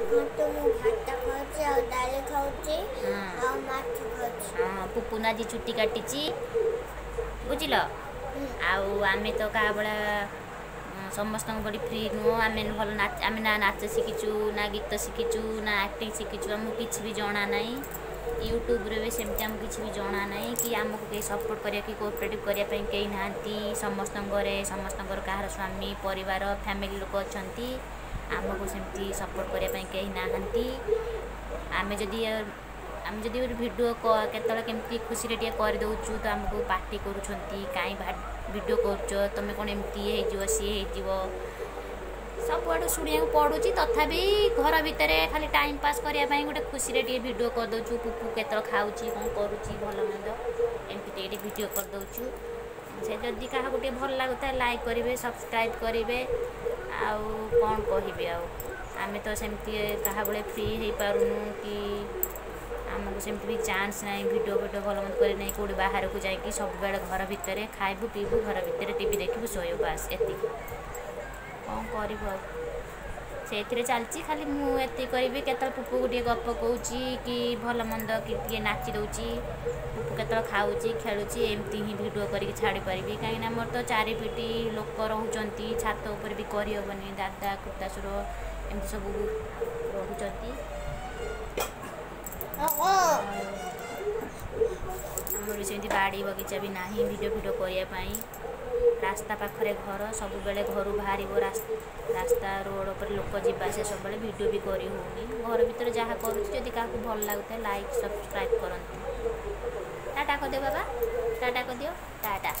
ଦେଖନ୍ତୁ, ମୁଁ ଭାତ ଖାଉଛି ଆଉ ଡାଲି ଖାଉଛି ଆଉ ମାଛ ଖାଉଛି। ହଁ, ପୁପୁନ ଆଜି ଚୁଟି କାଟିଛି, ବୁଝିଲ? ଆଉ ଆମେ ତ କାହା ଭଳିଆ ସମସ୍ତଙ୍କ ପରି ଫ୍ରି ନୁହଁ। ଆମେ ଭଲ ନାଚ, ଆମେ ନା ନାଚ ଶିଖିଛୁ, ନା ଗୀତ ଶିଖିଛୁ, ନା ଆକ୍ଟିଂ ଶିଖିଛୁ। ଆମକୁ କିଛି ବି ଜଣା ନାହିଁ। ୟୁଟ୍ୟୁବରେ ବି ସେମିତି ଆମକୁ କିଛି ବି ଜଣା ନାହିଁ କି ଆମକୁ କେହି ସପୋର୍ଟ କରିବା କି କୋଅପରେଟିଭ୍ କରିବା ପାଇଁ କେହି ନାହାନ୍ତି। ସମସ୍ତଙ୍କ ଘରେ ସମସ୍ତଙ୍କର କାହାର ସ୍ୱାମୀ, ପରିବାର, ଫ୍ୟାମିଲି ଲୋକ ଅଛନ୍ତି। ଆମକୁ ସେମିତି ସପୋର୍ଟ କରିବା ପାଇଁ କେହି ନାହାନ୍ତି। ଆମେ ଯଦି ଗୋଟେ ଭିଡ଼ିଓ କେତେବେଳେ କେମିତି ଖୁସିରେ ଟିକେ କରିଦେଉଛୁ ତ ଆମକୁ ପାଟି କରୁଛନ୍ତି, କାହିଁ ଭିଡ଼ିଓ କରୁଛ ତୁମେ, କ'ଣ ଏମିତି ହେଇଯିବ, ସିଏ ହେଇଯିବ। ସବୁଆଡ଼ୁ ଶୁଣିବାକୁ ପଡ଼ୁଛି। ତଥାପି ଘର ଭିତରେ ଖାଲି ଟାଇମ୍ ପାସ୍ କରିବା ପାଇଁ ଗୋଟେ ଖୁସିରେ ଟିକେ ଭିଡ଼ିଓ କରିଦେଉଛୁ। ପୁପୁ କେତେବେଳେ ଖାଉଛି, କ'ଣ କରୁଛି, ଭଲ ମନ୍ଦ, ଏମିତି ଟିକେ ଟିକେ ଭିଡ଼ିଓ କରିଦେଉଛୁ। ସେ ଯଦି କାହାକୁ ଟିକେ ଭଲ ଲାଗୁଥାଏ, ଲାଇକ୍ କରିବେ, ସବସ୍କ୍ରାଇବ୍ କରିବେ। ଆଉ କ'ଣ କହିବି? ଆଉ ଆମେ ତ ସେମିତି କାହା ଭଳିଆ ଫ୍ରି ହେଇପାରୁନୁ କି ଆମକୁ ସେମିତି ବି ଚାନ୍ସ ନାହିଁ ଭିଡ଼ିଓ ଫିଡ଼ିଓ ଭଲ ମନ୍ଦ କରି ନାହିଁ କେଉଁଠି ବାହାରକୁ ଯାଇକି। ସବୁବେଳେ ଘର ଭିତରେ ଖାଇବୁ, ପିଇବୁ, ଘର ଭିତରେ ଟିଭି ଦେଖିବୁ, ଶୋଇବୁ, ବାସ୍ ଏତିକି। କ'ଣ କରିବୁ ଆଉ, ସେଇଥିରେ ଚାଲିଛି। ଖାଲି ମୁଁ ଏତିକି କରିବି, କେତେବେଳେ ପୁପୁକୁ ଟିକେ ଗପ କହୁଛି କି ଭଲ ମନ୍ଦ କି ଟିକେ ନାଚି ଦେଉଛି, ପୁପୁ କେତେବେଳେ ଖାଉଛି, ଖେଳୁଛି, ଏମିତି ହିଁ ଭିଡ଼ିଓ କରିକି ଛାଡ଼ିପାରିବି। କାହିଁକିନା ମୋର ତ ଚାରିପିଟି ଲୋକ ରହୁଛନ୍ତି, ଛାତ ଉପରେ ବି କରିହେବନି। ଦାଦା, ଖୁର୍ତ୍ତାସୁର ଏମିତି ସବୁ ରହୁଛନ୍ତି। ଆମର ବି ସେମିତି ବାଡ଼ି ବଗିଚା ବି ନାହିଁ ଭିଡ଼ିଓ ଫିଡ଼ିଓ କରିବା ପାଇଁ। ରାସ୍ତା ପାଖରେ ଘର, ସବୁବେଳେ ଘରୁ ବାହାରିବ, ରାସ୍ତା ରୋଡ଼ ଉପରେ ଲୋକ ଯିବା ଆସିବା ସବୁବେଳେ, ଭିଡ଼ିଓ ବି କରି ହେଉନି। ଘର ଭିତରେ ଯାହା କରୁଛି, ଯଦି କାହାକୁ ଭଲ ଲାଗୁଥାଏ, ଲାଇକ୍ ସବସ୍କ୍ରାଇବ୍ କରନ୍ତୁ। ଟାଟା କରିଦିଅ ବାବା, ଟାଟା କରିଦିଅ, ଟାଟା।